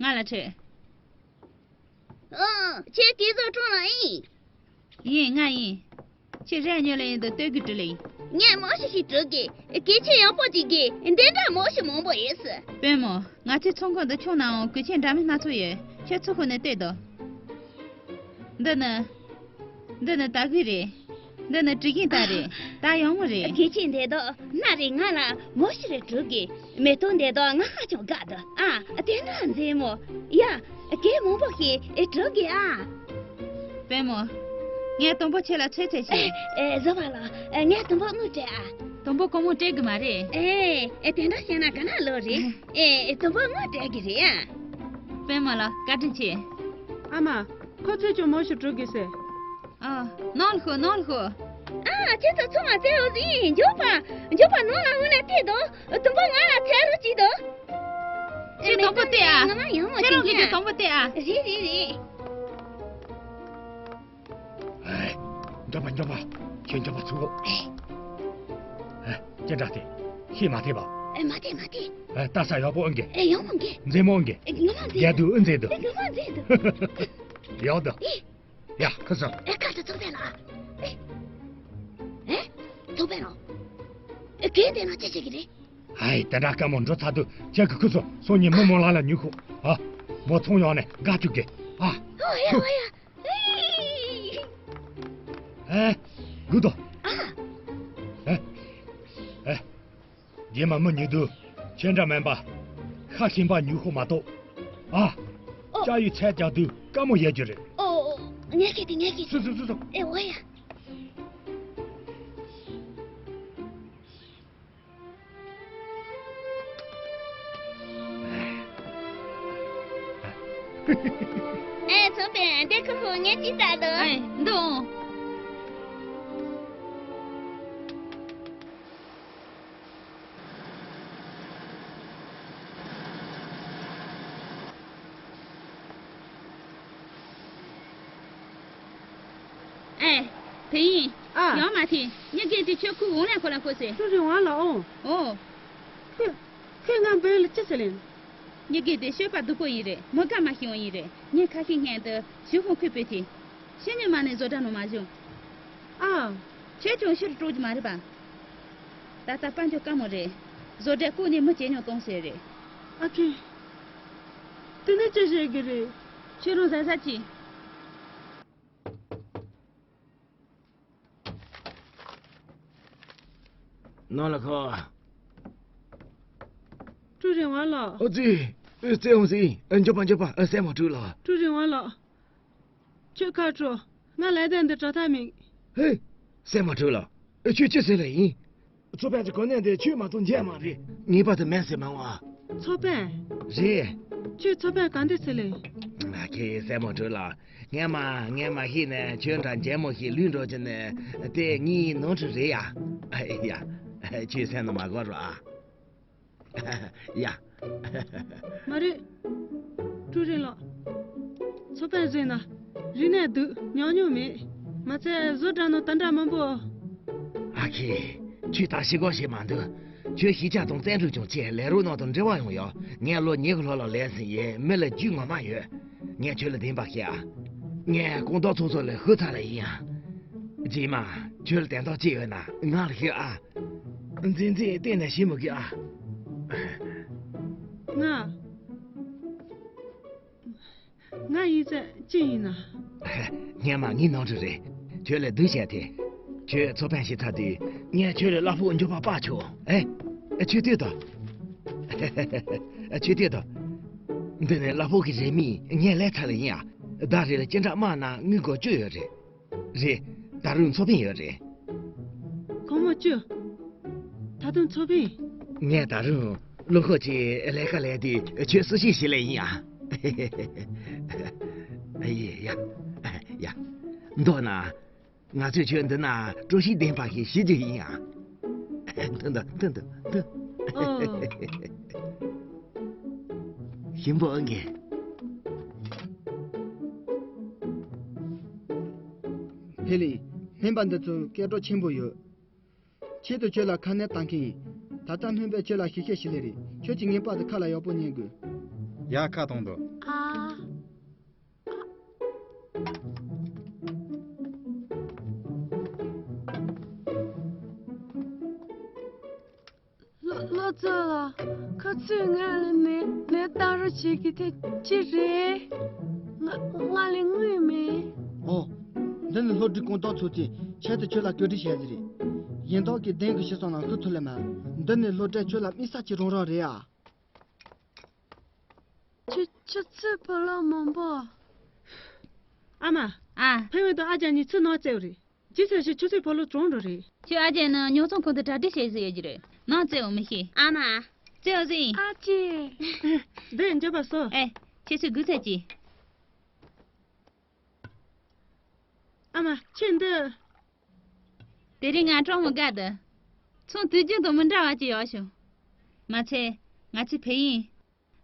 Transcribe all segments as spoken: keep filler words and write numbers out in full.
ང་ལ་ཁྲིད། ཨང་། ཁྱེད་སྐལ་བཟང་ཁྲོམ་ལ་ཡིན། ཡིན། ང་ཡིན། ཁྱེད་རས་ཉོས་ལེ་ཡིན་དུ་སྟོད་གི་བྲིས་ལེ་ཡིན། ངས་མོ་ཞིག་ཞིག་བྲོས་གི། གལ་ཆེན་ཡག་པོ་ཅིག་གི་འདི་འདྲ་མོ་ཞིག་མང་པོ་ཡོད་སི། དཔོན་མོ། ང་ཚོའི་ཚོང་ཁང་དུ་ཁྱོང་ནའང་གོས་ཆེན་འདྲ་མིན་སྣ་ཚོགས་ཡོད། ཁྱེད་ཚུར་ཁོ་ནས་བལྟས་དོ། འདི་ནི། འདི་ནི་དར་གོས་རེད། འདི་ནི་དྲི་གིན་དར་རེད། ད་ཡག་མོ་རེད། གལ་ཆེན་འདི་དག་སྣ་རེ་ང་ལ་མོ་ཞིག་རེ་བྲོས་གི། མེ་ཏོག་འདི་དག་ང་ཧ་ཅང་དགའ་འདུག་ཨ། དེ་འདྲ་མཛེས་མོ། ཡ། གད་མང་པོ་ཞིག་བྲོས་གི་ཨ། དཔོན་མོ། ངས་དང་པོ་ཁྱེད་ལ་ཚོད་ཚོད་བྱེད། ཨེ། བཟོ་པ་ལགས། ངས་དང་པོ་དངུལ་སྤྲད་ཨ། དང་པོ་སྒོར་མོ་སྤྲད་གི་མ་རེད། ཨེ། དེ་འདྲ་བཤད་ན་ག་ན་ལོ་རེད། ཨེ། དང་པོ་དངུལ་སྤྲད་གི་རེད་ཨ། དཔོན་མོ་ལགས། བཀའ་དྲིན་ཆེ། ཨ་མ། ཁོ་ཚོས་ཀྱང་མོ་ཞིག་བྲོས་གི་ཟེར། ཨ། ནང་ལ་ཤོག་ནང་ལ་ཤོག་ཨ། ཁྱེད་ཚོ་ཚང་མ་བཙལ་འོ་ཟིན། མགྱོགས་པ། མགྱོགས་པ་ནང་ལ་འོང་ལ་བལྟས་དང་། དང་པོ་ང་ལ་ཚད་རོགས་གྱིས་དང་། ཁྱེད་དང་པོ་བལྟས་ཨ། ང་ལ་ཡང་མ་ཁྱེད་རང་གིས་ཀྱང་དང་པོ་བལྟས་ཨ། རེད་རེད་རེད། ཨེ། མགྱོགས་པ་མགྱོགས་པ། ཁྱོད་མགྱོགས་པ་ཚུགས་གོ། ཨེ། ཅི་འདྲ་དེ། ཤེས་མ་ཐེབས་པ། ཨེ། མ་ཐེབས་མ་ཐེབས། ཨེ། ལྟ་ས་ཡག་པོ་ཨེ་འགེ། ཨེ། ཡག་མོ་འགེ། མཛེས་མོ་ཨེ་འགེ། ཨེ། ཡག་མོ་མཛེས། རྒྱལ་དུ་ཨེ་མཛེས་དུ། ཨེ། ཡག་མོ་མཛེས་དུ། ཡག་དུ། ཨེ། ཡ། ཁུ་སོ། ཨེ། ཁ་ཚ་ཚོགས་པའི་ནང་། ཨེ། ཨེ། ཚོགས་པའི་ནང་། ཨེ། གན་དེ་ནང་ཅི་བྱེད་ཀྱི་རེད། ཨའི། དེ་འདྲ་དཀའ་མོ་འགྲོ་ཚར་དུས་ཁྱེད་ཀྱི་ཁུ་སོ་སོང་ཉིན་མི་མང་ལ་ལ་ཉུལ་ཁུག་ཨ། མོ་ཚོང་ཡོང་ནས་དགའ་བཅུག་གི་ཨ། ཨོ་ཡ་ཨོ་ཡ། ཨེ། ཨེ། གུ་དོ། ཨ། ཨེ། ཨེ། རྗེས་མ་མི་ཉུལ་དུས་ཁྱེད་འདྲ་མིན་པ། ཤ་ཞིམ་པ་ཉུལ་ཁུག་མ་གཏོགས། ཨ། ཨོ། ལྕགས་ཡོས་ཚད་རྒྱག་དུས་དཀའ་མོ་ཡལ་རྒྱུ་རེད། ཨོ་ཨོ། ངས་ཤེས་ཏེ་ངས་ཤེས། སུ་སུ་སུ་སུ། ཨེ། ཨོ་ཡ། ཨེ། ཚོགས་པའི་འདི་ཁུ་ཁུ་ངས་ཅི་ལྟ་དང་། ཨེ། འདུག་ཨེ། དེ་ཡིན། ཨ། ཡང་མ་དེ། མྱི་རྒན་དེ་ཁྱོད་ཁུ་འོང་ལ་ཁོ་ལ་ཁོ་ཟེར། ཀྲུའུ་རིན་ཝང་ལགས་ཨོ། ཨོ། ཁོས་ཁོས་ང་འབོད་ལ་ཅི་ཟེར་ལེན། མྱི་རྒན་དེ་སྤྱོད་པ་སྡུག་པོ་ཡིན་རེད། མི་དགའ་མ་ཤི་བ་ཡིན་རེད། ངས་ཁ་ཤས་སྔོན་དུ་ཞུ་ཧོང་ཁུས་པོས་དེ། ཕྱི་ཉིན་མ་ནས་བཟོ་གྲྭ་ནང་མ་བཞུགས། ཨ། ཁྱོད་ཀྱང་ཕྱིར་སྤྲོད་རྒྱུ་མ་རེད་པ། ད་ལྟ་དཔལ་འབྱོར་དཀའ་མོ་རེད། བཟོ་གྲྭའི་སྐུ་ནས་མི་ཇེ་ཉུང་གཏོང་ཟེར་རེད། ཨ་ཁེ། དེ་ནས་ཅི་བྱེད་ཀྱི་རེད། ཁྱེད་རང་གཟན་ས་ཅི། ནང་ལ་ཁོ། ཀྲུའུ་རིན་ཝང་ལགས། ཨོ་ཙི། ཨེ། བཙལ་འོང་ཟིན། ཨེ། མགྱོགས་པ་མགྱོགས་པ། ཨེ། སྲས་མོ་ཀྲུའུ་ལགས། ཀྲུའུ་རིན་ཝང་ལགས། ཁྱོད་ཁ་དྲོ། ང་ལ་དྭགས་འདི་དྲག་ཐག་མེད། ཧེ། སྲས་མོ་ཀྲུའུ་ལགས། ཨེ། ཁྱོད་ཅི་ཟེར་ལེ་ཡིན། ཚོགས་པའི་གོ་གནས་འདི་ཁྱོད་མ་གཏོགས་མཇལ་མ་རེད། ངེས་པར་དུ་མེད་ཟེར་མ་འོང་། ཚོགས་པ། རེད། ཁྱོད་ཚོགས་པ་གང་འདི་ཟེར་ལེ། ང་ཁྱེད་སྲས་མོ་ཀྲུའུ་ལགས། ངས་མ་ངས་མ་ཤེས་ནས་ཁྱོད་འདྲ་འཇལ་མོ་ཞིག་ལུས་འགྲོ་གི་ནས་དེ་ངའི་ནོར་འཁྲུལ་རེད་ཡ། ཡ། ཁྱོད་སེམས་ནང་མ་དགོད་རོགས་ཨ། ཡ། མ་རེད། ཀྲུའུ་རིན་ལགས། ཚོགས་པ་བཟོས་ན་རིག་གནས་འདུག་ཉམས་མྱོང་མེད། མ་ཚད་བཟོ་གྲྭ་ནང་ད་འདྲ་མང་པོ། ཨ་ཁེ། ཁྱོད་ད་ཤི་གོ་ཤེས་མ་འདུག་ཁྱོད་གཞིས་ཆགས་དང་བཙན་འཕྲོད་ཀྱང་ཆེ། ལས་རོགས་ནང་དང་འབྲེལ་བ་ཡང་ཡོད། ངས་ལོ་ཉི་ཤུ་ལྷག་ལ་ལས་ཟིན་ཡིན། མི་ལ་རྒྱུས་ངོ་མ་ཡོད། ངས་ཁྱོད་ལ་བདེན་པ་བཤད་ཨ། ངས་གོང་ཐོག་ཚོགས་གཙོ་ལས་ཤོར་ཚར་ལ་ཡིན་ཨ། རྗེས་མ་ཁྱོད་ལ་དོན་དག་ཅི་ཡོད་ན་ང་ལ་ཤོད་ཨ། འཛིན་འཛིན་གཏན་ནས་ཤེས་མི་དགོས་ཨ། ང་། ང་ཡིན་ཚད་ཅི་ཡིན་ན། སྔན་མ་ངའི་ནོར་འཁྲུལ་རེད། ཁྱོད་ལ་སྡུག་བཤད་དེ། ཁྱོད་ཚོགས་དཔོན་བྱེད་ཚར་དུས་ངས་ཁྱོད་ལ་གླ་ཕོགས་མགྱོགས་པ་སྤར་ཆོག་ཨེ། ཁྱོད་ལྟོས་དང་། ཁྱོད་ལྟོས་དང་། འདི་ནི་གླ་ཕོགས་ཀྱི་རེ་མིག་ངས་ལས་ཚར་ལ་ཡིན་ཡ། ཟླ་རེ་ལ་སྤྱི་འདྲ་དམག་ནང་དངུལ་སྒོར་བཅུ་ཡོད་རེད། རེད། ད་རུང་ཚོགས་དཔོན་ཡོད་རེད། སྒོར་མོ་བཅུ། ད་དུང་ཚོགས་དཔོན། ངས་ད་རུང་བློ་ཁོག་ཅིག་ལས་ཀ་ལས་དུས་ཁྱོད་སུ་ཞིག་ཞིག་ལས་ཡིན་ཨ། ཡེ་ཡ། ཡ། མདོར་ན། ང་ཚོས་ཁྱོད་འདི་ན་སྤྲོ་ཤིང་ལྡན་པ་ཞིག་ཞིག་རྒྱུ་ཡིན་ཨ། འདི་འདི་འདི་འདི་འདི། ཨོ། ཞིམ་པོ་ཨང་གི། ཧེ་ལིང་། སྨན་པ་འདི་ཚོ་སྐད་གྲགས་ཆེན་པོ་ཡོད། ཆེད་དུ་ཁྱོད་ལ་ཁ་སྣོན་བཏང་མཁན་ཡིན། ད་ལྟ་སྨན་པས་ཁྱོད་ལ་ཞིབ་བཤེར་ཞིག་ལས་རེད། ཁྱོད་ཀྱིས་ངེས་པར་དུ་ཁ་ལ་ཡག་པོ་ཉན་དགོས། ཡ། ཁ་གཏོང་དོ། ཨ། ལོ་ལོ་ཙཱ་ལགས། ཁོ་ཚོས་ང་ལ་ནད་ནད་བརྟག་རོགས་བྱེད་ཀྱི་དེ་ཅི་རེད། ང་ང་ལ་དངུལ་མེད། ཨོ། འདི་ནི་སློབ་གྲྭའི་སྐུ་མགྲོན་ཚོགས་ཆེན་ཆེད་དུ་ཁྱོད་ལ་གོ་སྒྲིག་བྱས་ཟིན་རེད། ཡིན་མདོག་གི་གདན་གྱི་ཤི་སོང་ན་ཤི་ཐུབ་ལེ་མ། འདི་ནི་སློབ་གྲྭའི་ཁྱོད་ལ་དམིགས་བསལ་གྱི་རོགས་རམ་རེད་ཨ། ཁྱོད་ཁྱོད་ཚོའི་བུ་ལོན་མང་པོ། ཨ་མ། ཨ། ཕན་ཝན་དང་ཨ་ཅག་གཉིས་ཚུར་ནང་བསྐྱལ་བ་རེད། ཅི་ཟེར་ཞིག་ཁྱོད་ཚོའི་བུ་ལོན་གྲོངས་འགྲོ་རེད། ཁྱོད་ཨ་ཅག་ནི་ཉོ་ཚོང་ཁང་དུ་གྲ་སྒྲིག་བྱེད་ཟེར་ཡོད་ཀྱི་རེད། ནང་བསྐྱལ་བ་མི་ཤེས། ཨ་མ། བསྐྱལ་བ་ཟིན། ཨ་ཅེ། འདི་འགྱོད་པ་སོ། ཨེ། ཁྱེད་ཚོས་སྒུག་ཚར་གྱིས། ཨ་མ། ཁྱེད་འདི། དེ་རིང་ང་གྲོགས་མོ་དགའ་འདུག་ཚོང་དུས་རྒྱུན་དང་མི་འདྲ་བ་ཅིག་ཡོང་བྱུང་། མ་ཚད། ང་ཚོའི་བལ་ཡུལ་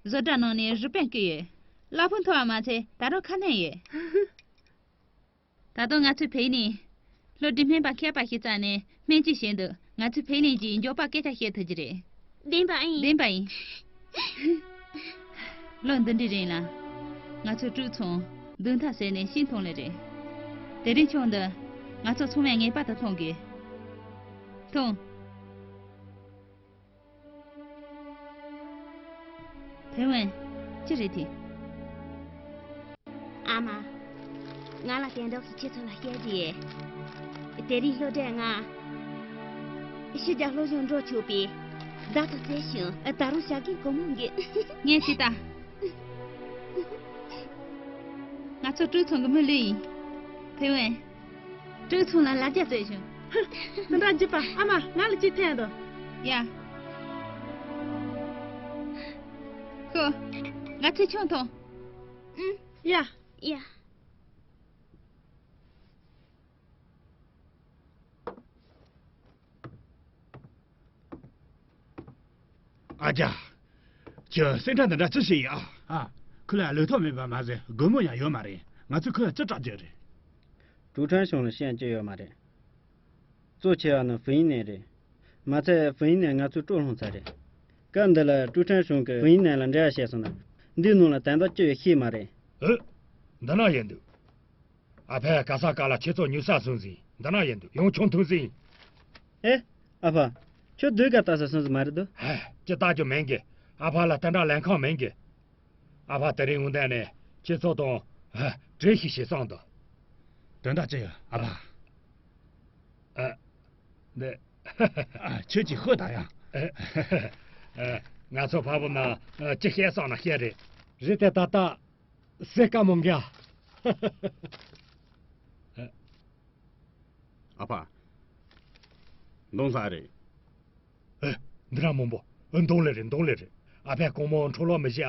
བཟོ་གྲྭ་ནང་ནས་རུས་པན་བརྐོས་ཡོད། གླ་ཕོགས་མཐོ་བ་མ་ཚད་ད་རུང་ཁ་སྣོན་ཡོད། ད་དུང་ང་ཚོའི་བལ་ཡུལ་ནས་སློབ་གྲྭའི་སྨན་པ་མཁས་པ་ཞིག་བཙལ་ནས་སྨན་བཅོས་བྱས་འདུག་ང་ཚོའི་བལ་ཡུལ་གྱི་མགྱོགས་པ་སྐད་ཆ་བཤད་ཐུབ་ཀྱི་རེད། བདེན་པ་ཨིན། བདེན་པ་ཡིན། ལོ་འདི་འདྲའི་རིང་ལ། ང་ཚོ་སྤྲོ་ཚོང་འདུག་མཐའ་ཟེར་ནས་ཤིང་འཐུང་ལེ་རེད། དེ་རིང་ཆུང་འདི། ང་ཚོ་ཚང་མས་ངེས་པར་དུ་འཐུང་དགོས། འཐུང་། ཕན་ཝན། ཅི་རེད་དེ། ཨ་མ། ང་ལ་དོན་དག་ཅིག་ཁྱེད་ཚོ་ལ་བཤད་རྒྱུ་ཡོད། དེ་རིང་སློབ་གྲྭས་ང་། ཕྱི་རྒྱལ་སློབ་སྦྱོང་འགྲོ་ཆོག་པའི་བརྡ་ཐོ་བསྩལ་བྱུང་། ད་རུང་བྱ་དགའི་སྒོར་མོ་འགོས། ངས་ཅི་ལྟ། ང་ཚོ་སྤྲོ་ཚོང་གི་མི་ལོས་ཡིན། ཕན་ཝན། སྤྲོ་ཚོང་ལ་ལ་རྒྱ་བཙལ་བྱུང་། དེ་འདྲ་འགྱོད་པ། ཨ་མ། ང་ལ་ཅིག་འཐེན་དང་། ཡ། ཤོག་ང་ཚོས་ཆང་འཐུང་། ཨུམ། ཡ། ཡ། ཨ་ཅག་ཁྱོད་སེམས་ཁྲལ་འདི་འདྲ་ཅི་ཞིག་ཡིན་ཨ། ཨ། ཁོ་ལ་ལུགས་ཐོག་མེད་པ་མ་ཟད་སྒོར་མོ་ཡང་ཡོད་མ་རེད། ང་ཚོས་ཁོ་ལ་ཅི་སྐྲག་རྒྱུ་རེད། ཀྲུའུ་ཁྲན་ཞང་ལ་ཤེས་ཡོན་ཅི་ཡོད་མ་རེད། གཙོ་ཆེ་བ་ནི་ཧྥུ་ཡིན་ནན་རེད། མ་ཚད་ཧྥུ་ཡིན་ནན་ང་ཚོའི་སྤྲོ་སློང་ཚར་རེད། སྐབས་འདི་ལ་ཀྲུའུ་ཁྲན་ཞང་གིས་ཧྥུ་ཡིན་ནན་ལ་འབྲེལ་བ་བྱས་སོང་ན། འདིའི་ནང་ལ་དོན་དག་ཅི་ཡོད་ཤེས་མ་རེད། ཨེ། འདི་ན་ཡོད་འདུག་ཨ་ཕས་ག་ས་ག་ལ་ཁྱེད་ཚོ་ཉོ་ས་བཟུང་ཟིན། འདི་ན་ཡོད་འདུག་ཡང་ཆང་འཐུང་ཟིན། ཨེ། ཨ་ཕ། ཁྱོད་ཟློས་གར་ལྟ་ས་སོང་ཟིན་མ་རེད་དོ། ཧ། ཅི་ལྟ་རྒྱུ་མེད་གི། ཨ་ཕ་ལ་དེ་འདྲ་ལས་ཁང་མེད་གི། ཨ་ཕ་དེ་རིང་འོང་དོན་ནི་ཁྱེད་ཚོ་དང་། ཧ། གྲོས་ཤིག་བྱེད་བསམ་འདུག་དོན་དག་ཅི་ཡོད་ཨ་ཕ། ཨ། འདི། ཨ། ཁྱོད་ཀྱིས་ཤོད་དང་ཡ། ཨ། ང་ཚོ་ཕ་བུ་ན་ཅི་བཤད་བསམ་ན་བཤད་རེད། རེད་དེ་ད་ལྟ། སེ་ཀ་མོང་ག་ཨ་ཕ། འདང་ས་རེད། ཨེ། འདི་ར་མང་པོ། ཨེ། འདང་ལེ་རེད། འདང་ལེ་རེད། ཨ་ཕས་སྒོར་མོ་འཕྲོ་བརླག་མི་བྱེད་ཨ།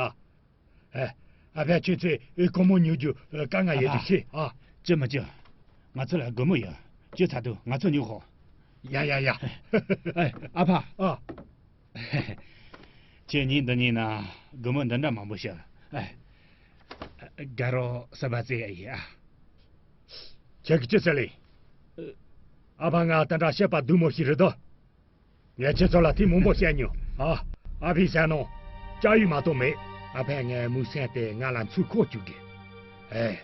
ཨེ། ཨ་ཕས་ཁྱོད་ཚོས་ཨེ་སྒོར་མོ་ཉོ་རྒྱུ་ཨེ་དཀའ་ངལ་ཡོད་དུས་ཤེས་ཨ། ཅི་མི་ཅི། ང་ཚོ་ལ་སྒོར་མོ་ཡོད། ཁྱོད་ཚ་དུས་ང་ཚོ་ཉོ་ཤོག་ཡ་ཡ་ཡ། ཨེ། ཨ་ཕ། ཨ། ཁྱེད་གཉིས་འདི་གཉིས་ན་སྒོར་མོ་འདི་འདྲ་མང་པོ་ཞིག་ཨ། དགའ་རོགས་གསར་པ་བཙལ་ཡ་ཡིན་ཨ། ཁྱེད་ཀྱིས་ཅི་ཟེར་ལེ། ཨ་ཕ་ང་དེ་འདྲ་བཤད་པ་སྡུག་མོ་ཞིག་རེད་དོ། ངས་ཁྱེད་ཚོ་ལ་དེ་མང་པོ་བཤད་མྱོང་ཨ། ཨ་ཕའི་སེམས་ནང་ལྕགས་ཡོས་མ་གཏོགས་མེད། ཨ་ཕས་ངའི་མིག་སེམས་དེ་ང་ལ་འཚོལ་ཁོག་བཅུག་གི། ཨེ།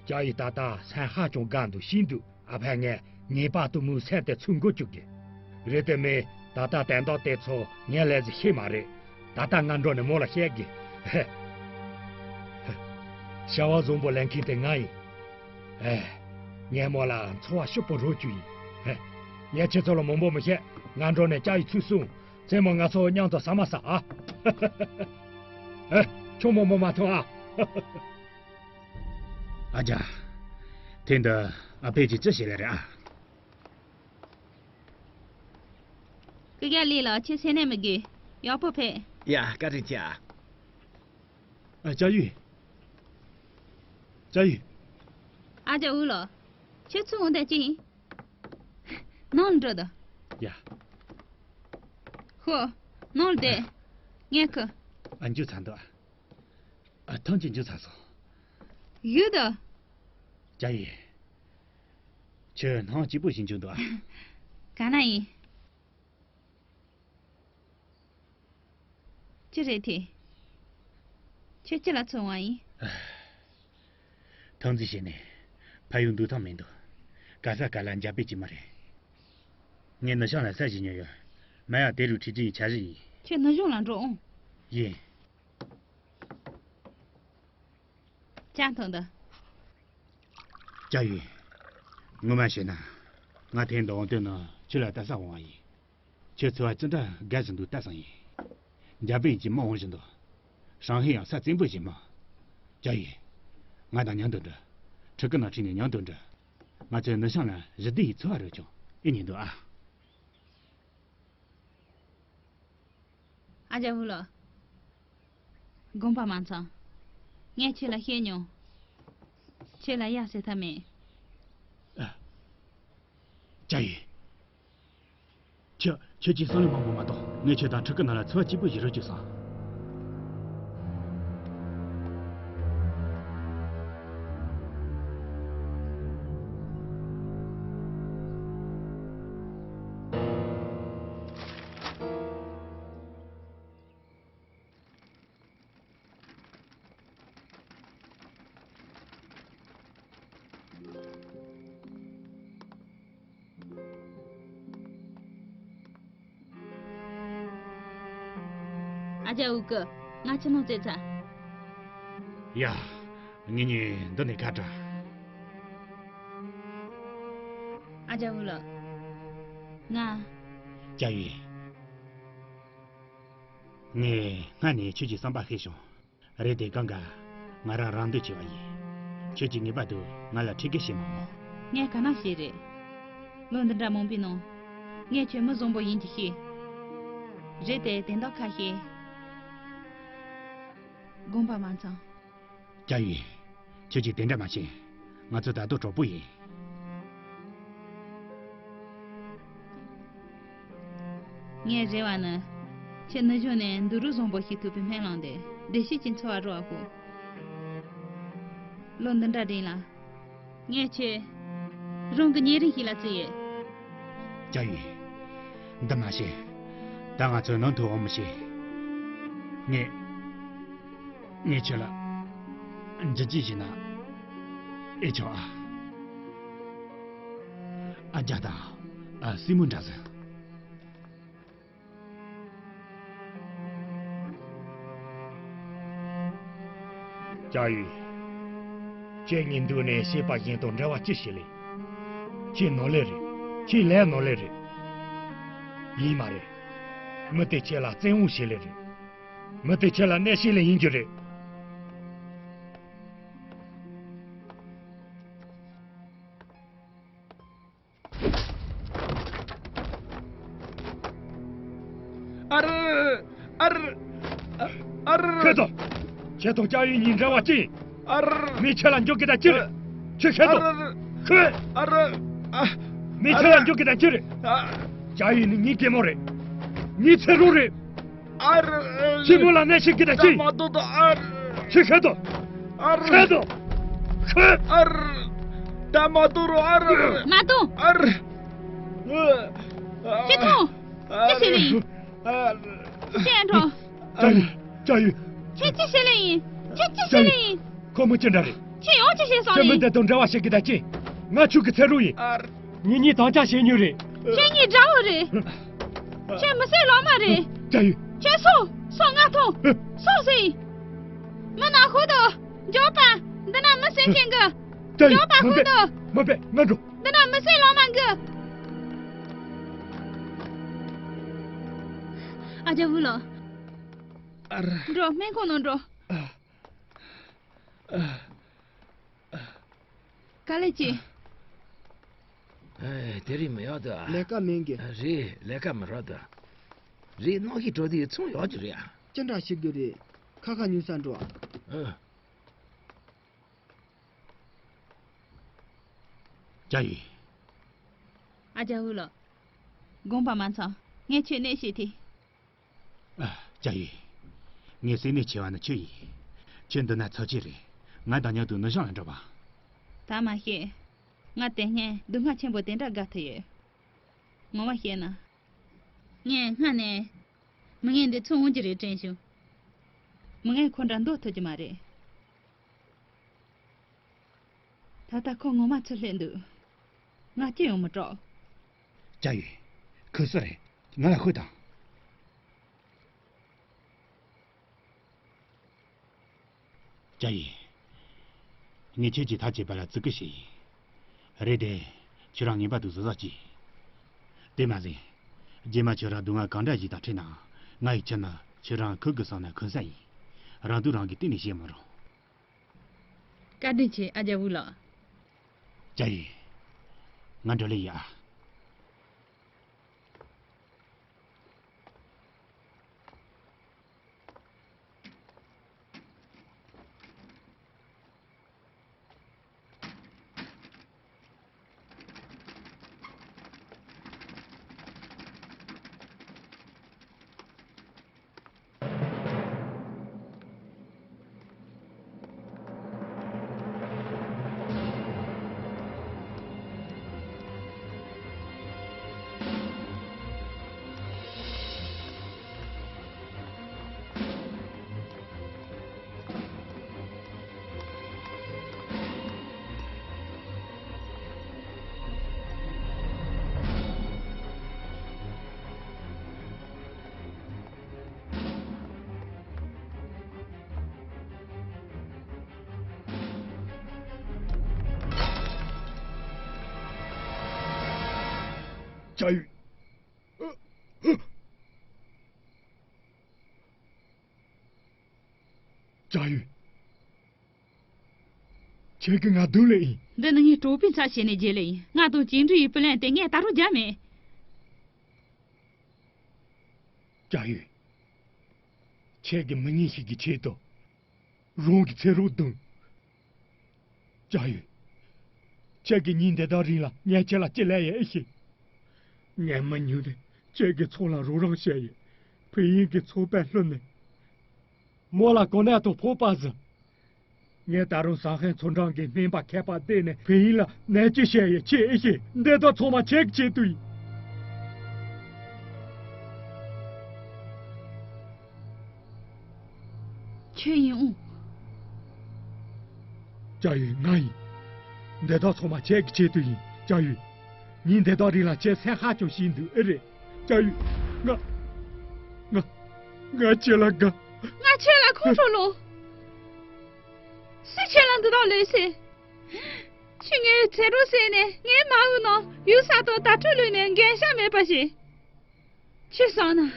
ལྕགས་ཡོས་ད་ལྟ་སེམས་ཧ་ཅང་དགའ་འདུག་ཤེས་འདུག་ཨ་ཕས་ངས་ངེས་པར་དུ་མོའི་སེམས་དེ་ཚོར་འགོ་བཅུག་གི། རེད་དེ་མིན་ད་ལྟ་དོན་དག་དེ་ཚོ་ངས་ལས་ཟིན་ཤེས་མ་རེད། ད་ལྟ་ང་འགྲོ་ནས་མོ་ལ་བཤད་གི། ཧེ། བྱ་བ་བཟང་པོ་ལས་མཁན་དེ་ང་ཡིན། ཨེ། ངས་མོ་ལ་འཚོ་བ་སྐྱིད་པོ་རོལ་རྒྱུ་ཡིན། ཧེ། ངས་ཁྱེད་ཚོ་ལ་མང་པོ་མི་བཤད། ང་འགྲོ་ནས་ལྕགས་ཡོས་ཚུར་སོང་། མཚན་མོ་ང་ཚོ་མཉམ་དུ་ཟ་མ་ཟ་ཨ། ཨེ། ཆུང་མོ་མོ་མ་ཐོང་ཨ། ཨ་ཅག་དེ་འདི་ཨ་ཕས་ཀྱིས་ཅི་བྱེད་ལེ་རེད་ཨ། སྐུ་ཞབས་ལི་ལགས་ཁྱེད་སེམས་ནད་མི་དགོས། ཡག་པོ་ཕེབས། ཡ་བཀའ་དྲིན་ཆེ་ཨ། ཨ་ལྕགས་ཡོས། ལྕགས་ཡོས། ཨ་ཅག་འུ་ལགས། ཁྱེད་ཚུར་འོང་དང་ཅི་ཡིན། ནང་ལ་འགྲོ་དང་། ཡ། ཤོག་ནང་ལ་བསྡད། ངས་ཁུ། ཨ་འཇུ་ཚ་འདུག་ཨ། ཨ་ཐང་ཅིག་འཇུ་ཚ་སོང་། ཡོད་དོ། ལྕགས་ཡོས། ཁྱོད་སྣང་སྐྱིད་པོ་ཞིག་འཇུ་འདུག་ཨ། ག་ན་ཡིན། ཅི་རེད་དེ། ཁྱོད་ཅི་ལ་འཚོལ་བ་ཡིན། ཐོན་རྫས་བྱས་ནས་ཕ་ཡུལ་འདུག་ཐང་མི་འདུག་ག་ས་ག་ལ་འཇབ་རྒོལ་གྱི་མི་རེད། ངས་ནུ་ཞང་ལ་ས་ཞིག་ཉོས་ཡོད། མ་ཡ་དེ་རུ་ཁྲིད་རྒྱུ་ཡི་འཆར་གཞི་ཡིན། ཁྱོད་ནུ་ཞང་ལ་འགྲོ་འོང་། ཡིན། ཅང་ཐོང་ད། ཅ་ཡུས། ངོ་མ་བཤད་ན། ང་ཐེངས་འདི་འོང་དོན་ནི་ཁྱོད་ལ་ལྟ་ས་འོང་བ་ཡིན། ཁྱོད་འཚོ་བ་ཅི་འདྲ་དགའ་བཞིན་འདུག་ལྟ་སང་ཡིན། འཇབ་རྒོལ་གྱི་མི་འོང་བཞིན་འདུག་ཧྲང་ཧའེ་ཡང་ས་བཙན་པོ་ཞིག་མ། ཅ་ཡུས། ང་དང་མཉམ་དུ་འགྲོ། ཕྲུ་གུ་ནང་ཁྲིད་ནས་མཉམ་དུ་འགྲོ། ང་ཚོའི་ནུ་ཞང་ལ་རི་དེ་ཡི་འཚོ་བ་རོལ་ཀྱང་ཨེ་ཉན་འདུག་ཨ། ཨ་ཅག་བུ་ལོ། དགོངས་པ་མ་ཚོམ། ངས་ཁྱེད་ལ་བཤད་མྱོང་། ཁྱེད་ལ་ཡ་ཟེར་ཐབས་མེད། ཨ། ཅ་ཡུས། ཁྱོད་ཁྱོད་ཀྱིས་བསམ་བློ་མང་པོ་མ་གཏོང་། ངས་ཁྱོད་དང་ཕྲུ་གུ་རྣམས་ལ་འཚོ་བ་སྐྱིད་པོ་ཞིག་རོལ་རྒྱུ་བསམ། ཨ་ཅག་འུ་ཀུ། ང་ཁྱིམ་ནང་བཙལ་ཚར། ཡ། ངེད་གཉིས་འདི་ནས་ཁ་བྲལ། ཨ་ཅག་བུ་ལོ། ང་། ཅ་ཡུས། ངས་སྔ་ནས་ཁྱོད་ཀྱི་བསམ་པ་ཤེས་བྱུང་། རེད་དེ་གང་ག་ང་རང་རང་འདོད་ཆེ་བ་ཡིན། ཁྱོད་ཀྱིས་ངེས་པར་དུ་ང་ལ་ཁྲིད་གི་བྱེད་མ་འོང་། ངས་ག་ན་བྱེད་རེད། ལོ་འདི་འདྲ་མང་པོའི་ནང་། ངས་ཁྱོད་མི་བཟང་པོ་ཡིན་གྱི་ཤེས། རེད་དེ་དེ་འདྲ་ཁ་ཤས། དགོངས་པ་མ་ཚོམ། ཅ་ཡུས། ཁྱོད་ཀྱིས་དེ་འདྲ་མ་བྱེད། ང་ཚོ་ད་དུང་གྲོགས་པོ་ཡིན། ངས་རེ་བ་ནི། ཁྱེད་ནུ་ཞང་ནས་འདི་རུ་བཟང་པོ་ཞིག་ཐུག་པའི་སྨོན་ལམ་དེ་བདེ་སྐྱིད་ཀྱི་འཚོ་བ་རོལ་བ་ཤོག་ལོ་འདི་འདྲ་རིང་ལ། ངས་ཁྱེད་རང་གི་ཉེ་རིང་ཞིག་ལ་བརྩི་ཡོད། ཅ་ཡུས། འདི་མ་བྱེད། ད་ང་ཚོ་ནང་དུ་འོང་མི་ཤེས། ངས། ངས་ཁྱོད་ལ་འཇིགས་སྐྱེས་བྱས་ན་ཨེ་ཆོག་ཨ། ཨ་རྒྱ་དང་ཨ་སྲས་མོ་འདྲ་ཟིག་ཅ་ཡུས། ཁྱེད་གཉིས་འདུག་ནས་བཤད་པ་གཞན་དང་འབྲེལ་བ་ཅི་བྱེད་ལེ། ཁྱེད་ནོར་ལེ་རེད། ཁྱེད་ལས་ནོར་ལེ་རེད། ཡིན་མ་རེད། མི་དེ་ཁྱེད་ལ་བཙན་དབང་བྱེད་ལེ་རེད། མི་དེ་ཁྱེད་ལ་གནོད་བྱེད་ལེ་ཡིན་རྒྱུ་རེད། ཨ་ར། ཨ་ར། ཨ་ར། ཁྱོད་ཚོ། ཁྱེད་དང་ཅ་ཡུས་གཉིས་འབྲེལ་བ་ཅི། ཨ་ར། མི་ཁྱེད་ལ་འཇོག་གི་ད་ཅི་རེད། ཁྱོད་ཤེས་དོ། ཨ་ར། ཁྱོད། ཨ་ར། ཨ། མི་ཁྱེད་ལ་འཇོག་གི་ད་ཅི་རེད། ཨ། ཅ་ཡུས་ནི་ངའི་གད་མོ་རེད། ངའི་ཚེ་རོགས་རེད། ཨ་ར། ཁྱེད་མོ་ལ་གནོད་བྱེད་གི་ད་ཅི། ད་མ་གཏོགས་ད་ཨ་ར། ཁྱོད་ཤེས་དོ། ཨ་ར། ཤེས་དོ། ཁྱོད། ཨ་ར། ད་མ་གཏོགས་རོ་ཨ་ར། མ་གཏོགས། ཨ་ར། ཁྱེད་ཐོང་། ཅི་བྱེད་ལེ་ཡིན། ཤེས་འགྲོ། ཅ་ཡུས། ཅ་ཡུས། ཁྱེད་ཅི་བྱེད་ལེ་ཡིན། ཁྱེད་ཅི་བྱེད་ལེ་ཡིན། ཁོ་མོ་ཅི་འདྲ་རེད། ཁྱེད་ཡང་ཅི་བྱེད་སོང་ལེ་ཡིན། ཁྱེད་མི་དེ་དང་འབྲེལ་བ་བྱེད་གི་ད་ཅི། ང་ཁྱོད་ཀྱི་ཚེ་རོགས་ཡིན། ངེད་གཉིས་དམ་བཅའ་བྱེད་མྱོང་རེད། ཁྱེད་གཉིས་དགྲ་བོ་རེད། ཁྱེད་མི་སེར་ལོག་མ་རེད། ཅ་ཡུས། ཁྱེད་སོང་། སོང་། ང་ཐོང་། སོང་ཟེར་ཡིན། མི་ནག་ཤོག་དོ། མགྱོགས་པ། འདི་ན་མི་སེར་མཁན་གི། ཅ་ཡུས། མགྱོགས་པ་ཤོག་དོ། མ་པས། ང་འགྲོ། འདི་ན་མི་སེར་ལོག་མ་གི། ཨ་ཅག་བུ་ལོ། ཨ་ར། འགྲོ། སྨན་ཁང་ནང་འགྲོ། ཨ། ཨ། ག་ལེ་ཅི། ཨེ། དེ་རིང་མི་ཡག་འདུག་ཨ། ལས་ཀ་མེད་གི། རེད། ལས་ཀ་མི་རག་འདུག་རེད། གནམ་གཤིས་དྲོ་དུས་ཚོང་ཡག་གི་རེད་ཨ། ཅི་འདྲ་ཞིག་གི་རེད། ཁ་ཁ་ཉུང་ས་འགྲོ་ཨ། ཨ། ཅ་ཡུས། ཨ་ཅག་བུ་ལོ། དགོངས་པ་མ་ཚོམ། ངས་ཁྱོད་གནས་བྱེད་དེ། ཨ། ཅ་ཡུས། ངའི་སེམས་ནད་ཆེ་བ་ནི་ཁྱོད་ཡིན། ཁྱོད་འདི་ན་འཚོ་ཆེད་རེད། ང་དང་མཉམ་དུ་ནུ་ཞང་ལ་འགྲོ་བ། ད་མ་བཤད། ང་དེ་སྔོན་སྡུག་བསྔལ་ཆེན་པོ་དེ་འདྲ་དགའ་ཐུབ་ཡོད། ངོ་མ་བཤད་ན། ངས་སྔ་ནས་མི་ངན་འདི་ཚོ་འོང་གི་རེད་དྲན་བྱུང་། མི་ངན་ཁོ་འདྲ་འདོད་ཐུབ་ཀྱི་མ་རེད། ད་ལྟ་ཁོ་ངོ་མ་ཚུར་སླེབས་འདུག་ང་སྐྱིད་ཡོང་མི་སྤྲོ། ཅ་ཡུས། ཁོ་སུ་རེད། ང་ལ་ཤོད་དང་། ཅ་ཡུས། ངས་ཁྱེད་ཀྱིས་ཐག་བཅད་པ་ལ་བརྩི་བཀུར་ཞུ་ཡིན། རེད་དེ། ཁྱོད་རང་ངེས་པར་དུ་བཟོད་བཟོད་གྱིས། དེ་མ་ཟད། རྗེས་མ་ཁྱོད་རང་སྡུག་བསྔལ་གང་འདྲ་ཞིག་དང་འཕྲད་ནའང་ང་ཡི་ཁྱིམ་ནི་ཁྱོད་རང་ཁུར་དགོས་བསམ་ན་ཁུར་ས་ཡིན། རང་སྡུག་རང་གིས་གཏན་ནས་བྱེད་མི་རུང་། བཀའ་དྲིན་ཆེ་ཨ་རྒྱལ་བུ་ལགས། ཅ་ཡུས། ང་འགྲོ་ལེ་ཡིན་ཨ། ཅ་ཡུས། ཅ་ཡུས། ཁྱེད་ཀྱིས་ང་སྡུག་ལེ་ཡིན། འདི་ནི་ངས་གྲོགས་པོའི་ཚབ་བྱས་ནས་བརྗེ་ལེ་ཡིན། ང་དང་ཅིང་ཀྲི་ཡི་བུ་ལོན་དེ་ངས་ད་རུང་རྒྱབ་མེད། ཅ་ཡུས། ཁྱེད་ཀྱིས་མི་ངན་ཞིག་གི་ཆེད་དུ། རང་གི་ཚེ་རོགས་བརྡུངས། ཅ་ཡུས། ཁྱེད་ཀྱིས་ཉིན་འདི་དག་རིང་ལ་ངས་ཁྱེད་ལ་ཅི་ལས་ཡོད་ཨེ་ཤེས། ངས་མི་ཉུང་ནས་ཁྱེད་ཀྱི་ཚོགས་ལ་རོགས་རམ་བྱས་ཡོད། ཕུན་ཡིན་གྱི་ཚོགས་པས་བསླུས་ནས། མོ་ལ་གོ་གནས་དང་ཕོགས་པ་ཟིན། ངས་ད་རུང་ཟང་ཧེང་ཚོ་འགྲམ་གྱི་སྨན་པ་མཁས་པ་བསྡད་ནས་ཕུན་ཡིན་ལ་ནད་བཅོས་བྱས་ཡོད། ཁྱེད་ཨེ་ཤེས། འདི་དག་ཚང་མ་ཁྱེད་ཀྱི་ཆེད་དུ་ཡིན། ཁྱོད་ཡིན་འོང་། ཅ་ཡུས། ང་ཡིན། འདི་དག་ཚང་མ་ཁྱེད་ཀྱི་ཆེད་དུ་ཡིན། ཅ་ཡུས། ཉིན་འདི་དག་རིང་ལ་ཁྱེད་སེམས་ཧ་ཅང་ཞིག་འདུག་ཨེ་རེད། ཅ་ཡུས། ང་། ང་། ང་ཁྱེད་ལ་དགའ། ང་ཁྱེད་ལ་ཁོང་ཁྲོ་ལངས། སུས་ཁྱེད་ལ་འདི་དག་ལས་ཟེར། ཁྱོད་ངའི་ཚེ་རོགས་བྱས་ནས་ངའི་མ་འོངས་ནང་ཡུགས་ས་དང་དྭ་ཕྲུག་ལུས་ནས་འགན་ཤ་མེད་པ་ཞིག་ཁྱོད་བསམ་ན།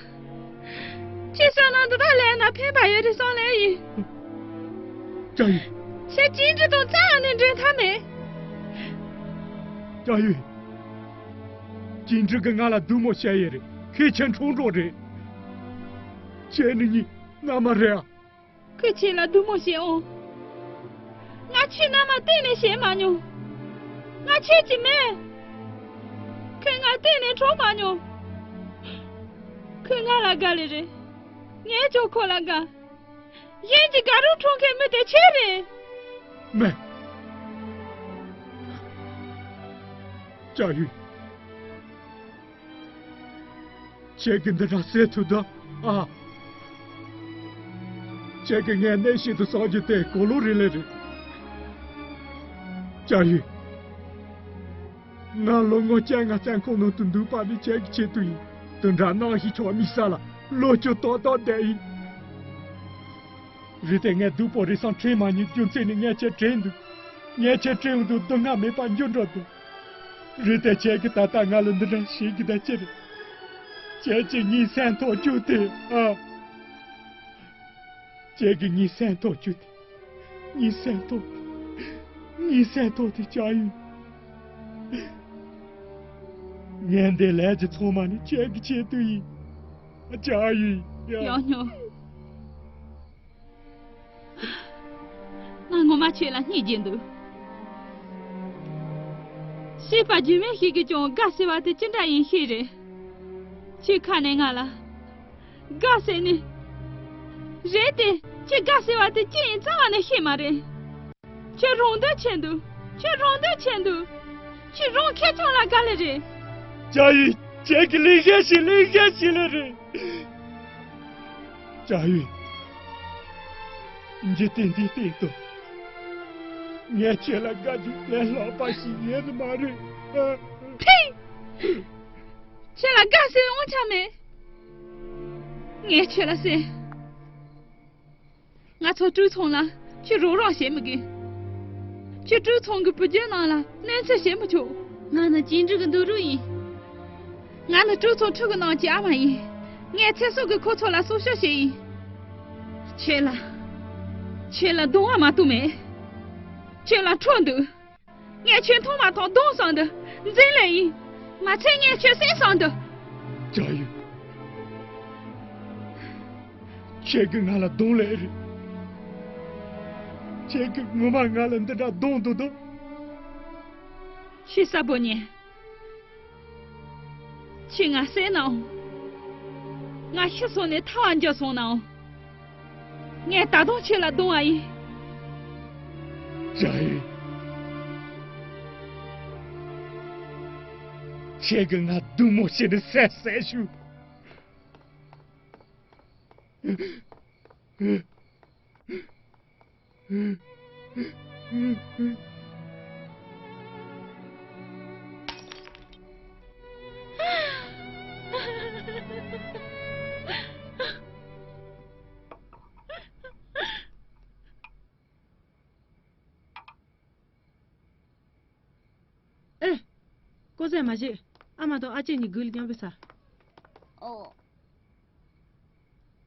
ཁྱོད་བསམ་ན་འདི་དག་ལས་ན་ཕན་པ་ཡོད་རེད་བསམ་ལེ་ཡིན། ཅ་ཡུས། ཁྱེད་ཅིང་ཀྲི་དང་རྩ་བ་ནས་འབྲེལ་ཐབས་མེད། ཅ་ཡུས། ཅིང་ཀྲི་གིས་ང་ལ་སྡུག་མོ་བྱས་ཡོད་རེད། ཁོས་ཁྱེད་འཕྲོག་འགྲོ་རེད། ཁྱེད་ནི་ངའི་མནའ་མ་རེད་ཨ། ཁོས་ཁྱེད་ལ་སྡུག་མོ་བྱེད་འོང་། ང་ཁྱོད་མནའ་མ་གཏན་ནས་བྱེད་མ་མྱོང་། ང་ཁྱེད་ཀྱི་མེད། ཁོས་ང་གཏན་ནས་འཕྲོག་མ་མྱོང་། ཁོས་ང་ལ་དགའ་ལེ་རེད། ངས་ཀྱང་ཁོ་ལ་དགའ། གཞན་གྱི་དགའ་རོགས་འཕྲོག་མཁན་མི་དེ་ཁྱེད་རེད། མེད། ཅ་ཡུས། ཁྱེད་ཀྱིས་འདི་འདྲ་ཟེར་ཐུབ་ད་ཨ། ཁྱེད་ཀྱིས་ངའི་གནས་བཤད་དུ་བསམ་རྒྱུ་དེ་གོ་ལོ་རེ་ལེ་རེད། ཅ་ཡུས། ང་ལོ་ངོ་བཅོ་ལྔ་བཙོན་ཁང་ནང་དུ་འདུག་པ་ནི་ཁྱེད་ཀྱི་ཆེད་དུ་ཡིན། དུད་འགྲོ་ནང་བཞིན་ཁྱོད་མི་ས་ལ་ལོ་བཅུ་ཏག་ཏག་བསྡད་ཡིན། རེད་དེ་ངས་སྡུག་པོ་རེ་ཟུང་འཕྲད་མ་མྱོང་རྒྱུ་མཚན་ནི་ངས་ཁྱེད་དྲན་འདུག་ངས་ཁྱེད་དྲན་འདུག་སྡུག་བསྔལ་མེད་པར་འགྱུར་འགྲོ་འདུག་རེད་དེ་ཁྱེད་ཀྱིས་ད་ལྟ་ང་ལ་འདི་འདྲ་བྱེད་ཀྱི་ད་ཅི་རེད། ཁྱེད་ཀྱིས་ངའི་སེམས་ཐོག་བཅུག་སྟེ་ཨ། ཁྱེད་ཀྱིས་ངའི་སེམས་ཐོག་བཅུག་སྟེ། ངའི་སེམས་ཐོག་ངའི་སེམས་ཐོག་དེ་ཅ་ཡུས། ངས་འདི་ལས་ཀྱི་ཚང་མ་ནི་ཁྱེད་ཀྱི་ཆེད་དུ་ཡིན། ཅ་ཡུས། ཡང་སྨྱོ། ང་ངོ་མ་ཁྱོད་ལ་སྙིང་རྗེ་འདུག་བྱིས་པ་རྒྱུས་མེད་ཞིག་གིས་ཀྱང་དགའ་ཟེར་བ་དེ་ཅི་འདྲ་ཡིན་ཤེས་རེད། ཁྱོད་ཁ་ནས་ང་ལ་དགའ་ཟེར་ནས། རེད་དེ། ཁྱོད་དགའ་ཟེར་བ་དེ་ཅི་ཡིན་རྩ་བ་ནས་ཤེས་མ་རེད། ཁྱོད་རང་འདོད་ཆེ་འདུག་ཁྱོད་རང་འདོད་ཆེ་འདུག་ཁྱོད་རང་ཁེར་རྐྱང་ལ་དགའ་ལེ་རེད། ཅ་ཡུས། ཁྱེད་ཀྱིས་ལེགས་བཤད་ཤིག་ལེགས་བཤད་ཤིག་ལེ་རེད། ཅ་ཡུས། འཇིག་རྟེན་འདིའི་སྟེང་དུ་ངས་ཁྱེད་ལ་དགའ་རྒྱུ་ལས་ལྷག་པ་ཞིག་ཡོད་ནི་མ་རེད། ཨ། ཕིང་། ཁྱེད་ལ་དགའ་སའི་དབང་ཆ་མེད། ངས་ཁྱེད་ལ་ཟེར། ང་ཚོ་ཀྲུའུ་ཚང་ལ་ཁྱོད་རོགས་རམ་བྱེད་མི་དགོས། ཁྱོད་ཀྲུའུ་ཚང་གི་བུ་རྒྱུད་རྣམས་ལ་གནོད་འཚེ་བྱེད་མི་ཆོག། ང་ནི་གཅེས་འབྲིང་གི་འདུག་རུ་ཡིན། ང་ནི་ཀྲུའུ་ཚང་ཕྲུ་གུ་རྣམས་ཀྱི་ཨ་མ་ཡིན། ངས་ཚེ་སྲོག་གི་ཁོ་ཚོ་ལ་སྲོག་སྐྱོབ་བྱས་ཡིན། ཁྱེད་ལ། ཁྱེད་ལ་གདུང་བ་མ་གཏོགས་མེད། ཁྱེད་ལ་ཁྲོ་འདུག། ངས་ཁྱོད་མཐོང་མ་ཐག་གདུང་བསམ་འདུག། འཛིན་ལས་ཡིན། མ་ཚད་ངས་ཁྱོད་སེམས་བསམ་འདུག། ཅང་ཡུན། ཁྱེད་ཀྱིས་ང་ལ་གདུང་ལས་རེད། ཁྱེད་ཀྱིས་ངོ་མ་ང་ལ་འདི་འདྲ་གདུང་འདུག་དོ། ཤི་ས་པོ་ཉེ། ཁྱེད་ང་བསད་ནའང་། ང་ཤི་སོང་ནས་ཐར་བར་འགྱུར་སོང་ནའང་། ངས་ད་དུང་ཁྱེད་ལ་གདུང་བ་ཡིན། ཅང་ཡུན། ཁྱེད་ཀྱིས་ང་སྡུག་མོ་བྱས་ནས་བསད་བསད་ཞུ། ཨེ། ཀོ་ཟས་མ་བཞེས། ཨ་མ་དང་ཨ་ཅེ་གཉིས་སྒུག་ལ་མཉམ་པོ་ཟ། ཨོ།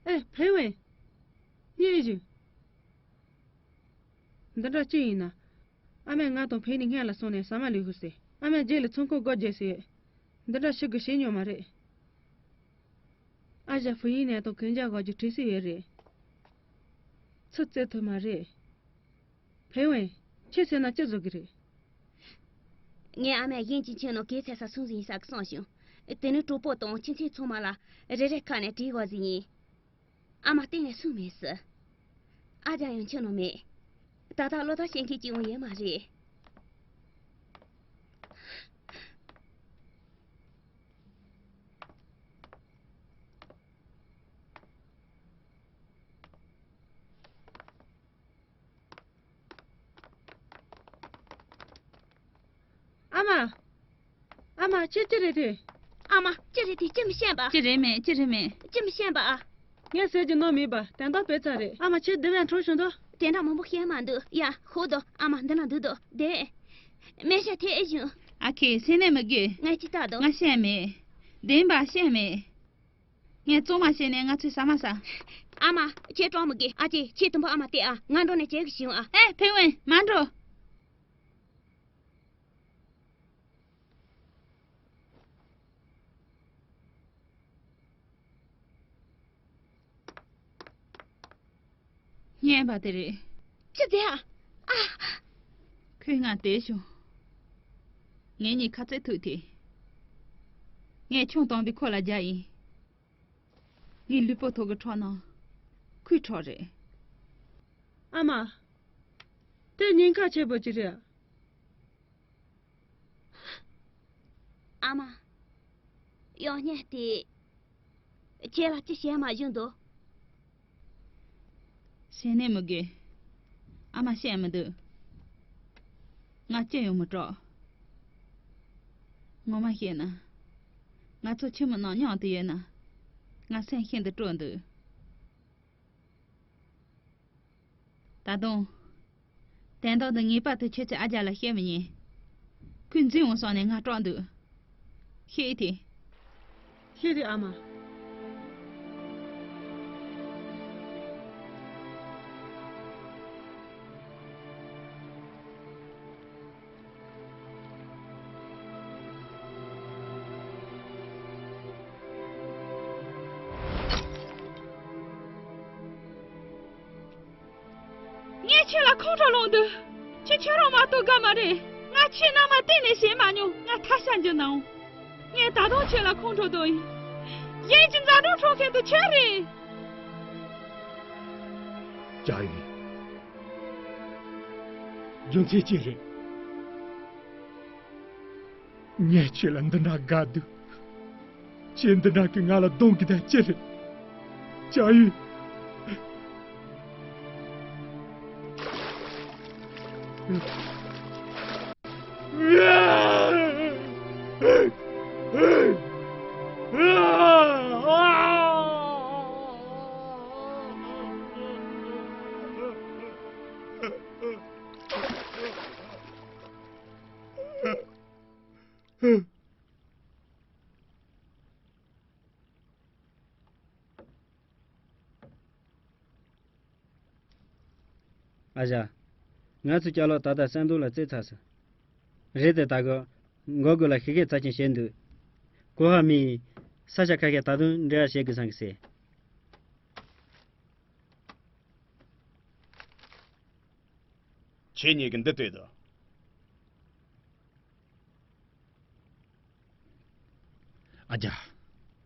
ཨེ། ཕེ་ཝེ། ཡེ་ཞུ། འདི་འདྲ་ཅི་ཡིན་ན། ཨ་མས་ང་དང་ཕེ་ནི་སྔན་ལ་སོང་ནས་ཟ་མ་ལས་ཧུ་ཟེར། ཨ་མས་རྗེས་ལ་ཚོང་ཁང་སྒོ་བརྒྱབ་ཟེར། འདི་འདྲ་ཤི་དགོས་ཤེས་མྱོང་མ་རེད། ཨ་ཞ་ཧྥུ་ཡིན་ནས་དང་གན་རྒྱ་གོ་རྒྱུ་བྲིས་སྲིད་ཡོད་རེད། ཚུར་བཙལ་ཐུབ་མ་རེད། ཕེ་ཝེ། ཁྱེད་ཟེར་ན་ཅི་བཟོ་གི་རེད། ངའི་ཨ་མས་གཞན་གྱིས་ཁྱེད་ནང་གས་ཚད་ས་སྲུང་ཟིན་ཡིན་ས་གི་གསུངས་བྱུང་། དེ་ནི་གྲོགས་པོ་དང་ཁྱིམ་མཚེས་ཚང་མ་ལ་རེ་རེ་ཁ་ནས་དྲིས་དགོས་ཟིན་ཡིན། ཨ་མ་གཏན་ནས་སུན་མེད་སི། ཨ་ཅག་ཡང་ཁྱོད་ནང་མེད། ད་ལྟ་བློ་ཐག་བཤད་མཁན་གཅིག་ཡང་ཡོད་མ་རེད། ཨ་མ། ཨ་མ། ཁྱེད་ཅི་རེད་དེ། ཨ་མ། ཅི་རེད་དེ། ཅི་མི་ཤེས་པ། ཅི་རེད་མེད། ཅི་རེད་མེད། ཅི་མི་ཤེས་པ་ཨ། ངས་ཟེར་གྱི་ནོར་མེད་པ། དན་རྟགས་བེད་ཚར་རེད། ཨ་མ། ཁྱེད་དེ་བས་འཕྲོ་བྱུང་དོ། དེ་འདྲ་མང་པོ་བཤད་མ་འདུག། ཡ། ཧོ་དོ། ཨ་མ་འདི་ན་འདུག་དོ། དེ། སྨན་ཞག་དེ་ཨེ་བྱུང་། ཨ་ཁེ། སེམས་ནད་མི་དགོས། ངས་ཅི་ལྟ་དོ། ང་ཤེས་མེད། བདེན་པ་ཤེས་མེད། ངས་གཙང་མ་བྱས་ནས་ང་ཚོས་ཟ་མ་ཟ། ཨ་མ། ཁྱེད་སྐྲག་མི་དགོས། ཨ་ཅེ། ཁྱེད་དུམ་བུ་ཨ་མ་སྟེར་ཨ། ང་འགྲོ་ནས་བྱེད་གི་བྱུང་ཨ། ཨེ། ཕེ་ཝེ། མ་འགྲོ། སྨྱོན་པ་དེ་རེད། ཅི་བྱེད་ཨ། ཨ། ཁོས་ང་དེད་བྱུང་། ངེད་གཉིས་ཁ་རྩེ་ཐུག་དེ། ངས་ཆང་བཏང་དུས་ཁོ་ལ་རྒྱག་ཡིན། ངའི་ལུས་པོ་ཐོག་གི་ཁྲག་ནང་ཁོའི་ཁྲག་རེད། ཨ་མ། དེ་ཉེན་ཁ་ཆེ་པོ་ཅིག་རེད། ཨ་མ། གཡོག་བརྙན་དེ། ཁྱེད་ལ་ཅི་བྱས་མ་བྱུང་འདུག། སེམས་ནད་མི་དགོས། ཨ་མ་བཤད་མི་འདུག། ང་ཅི་ཡང་མི་སྐྲག། ངོ་མ་བཤད་ན། ང་ཚོ་ཁྱིམ་མི་རྣམས་མཉམ་དུ་ཡོད་ན། ང་སེམས་ཤིན་ཏུ་སྐྱོ་འདུག། ད་དུང་། དན་རྟགས་འདི་ངེས་པར་དུ་ཁྱེད་ཚོའི་ཨ་ཅག་ལ་བཤད་མི་ཉན། ཁོས་འཛིན་འོང་བསམ་ནས་ང་སྐྲག་འདུག། ཤེས་ཏེ། ཤེས་རེད་ཨ་མ། ངས་ཁྱེད་ལ་ཁོང་ཁྲོ་ལངས་འདུག། ཁྱེད་ཁྱོད་རང་མ་གཏོགས་དགའ་མ་རེད། ང་ཁྱེད་རྣམ་པ་གཏན་ནས་ཞེད་མ་མྱོང་། ང་ཐ་ཤལ་གྱི་ནང་། ངས་ད་དུང་ཁྱེད་ལ་ཁོང་ཁྲོ་འདོན་ཡིན། གཞན་གྱི་མཛའ་གྲོགས་འཕྲོག་མཁན་དེ་ཁྱོད་རེད། ཅང་ཡུན། རྒྱུ་མཚན་ཅི་རེད། ངས་ཁྱེད་ལ་འདི་འདྲ་དགའ་འདུག། ཁྱེད་འདི་འདྲ་གི་ང་ལ་གདུང་གི་དེ་ཅི་རེད། ཅང་ཡུན། ཨ་ཞང་། ང་ཚོའི་སྐྱ་ལོག་ད་ལྟ་སེང་རྡོ་ལ་རྩེད་ཚར་སོང་། རེད་དེ་ད་གོ། མགོ་དགུ་ལ་ཤི་ཁའི་ཚ་ཆེན་བྱས་འདུག་གོ་ཧ་མི། ས་ཆ་ཁ་ཤས་ད་དུང་འབྲེལ་བ་བྱེད་དགོས་བསམ་གི་ཟེར། ཁྱེད་གཉིས་ཀྱིས་འདི་ལྟོས་དང་། ཨ་ཅག་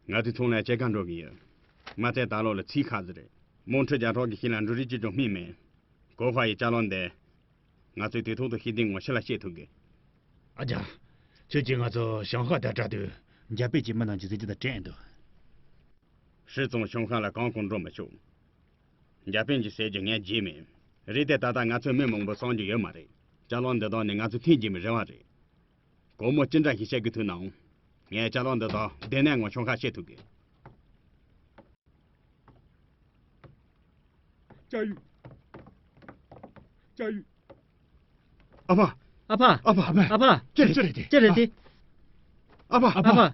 ང་ཚོའི་ཚོང་ལས་སྐྱེལ་ག་འགྲོ་གི་ཡོད། མ་ཚད་ད་ལོ་ལ་ཚིག་ཁ་ཟིག་རེད། དམག་འཁྲུག་རྒྱག་གྲབས་ཀྱི་ཤིང་ལ་འབྲུ་རིགས་ཅི་ཅུང་སྨིན་མེད། གོ་ཧྥ་ཡི་ཅ་ལག་འདི། ང་ཚོས་དུས་ཐོག་ཏུ་ཤེས་ལྡན་ངོ་ཤེས་ལ་བཤད་ཐུབ་དགོས། ཨ་ཅག་ཁྱོད་ཀྱིས་ང་ཚོ་ཞང་ཧ་དང་སྦྲགས་དུས་འཇར་པན་གྱི་མི་རྣམས་ཀྱིས་ཟིན་རྒྱུ་དང་དྲན་འདུག་ཧྲི་ཙོང་ཞང་ཧ་ལ་གང་གང་འགྲོ་མི་ཆོག་འཇར་པན་གྱིས་ཟེར་རྒྱུ་ངས་བརྗེད་མེད། རེད་དེ་ད་ལྟ་ང་ཚོའི་མི་མང་པོ་གསང་རྒྱུ་ཡོད་མ་རེད། ཅ་ལག་འདི་དག་ནི་ང་ཚོས་འཐེན་རྒྱུ་མི་རེ་བ་རེད། སྒོར་མོ་ཅི་འདྲ་ཞིག་བཤད་དགོས་ཐུག་ནའང་། ངས་ཅ་ལག་འདི་དག་བདེ་གནས་ངང་ཞང་ཧ་བཤད་ཐུབ་གི། ཅ་ཡུ། ཅ་ཡུ། ཨ་ཕ། ཨ་ཕ། ཨ་ཕ། ཨ་ཕ། ཅི་ཅི་རེད་དེ། ཅི་རེད་དེ། ཨ་ཕ། ཨ་ཕ།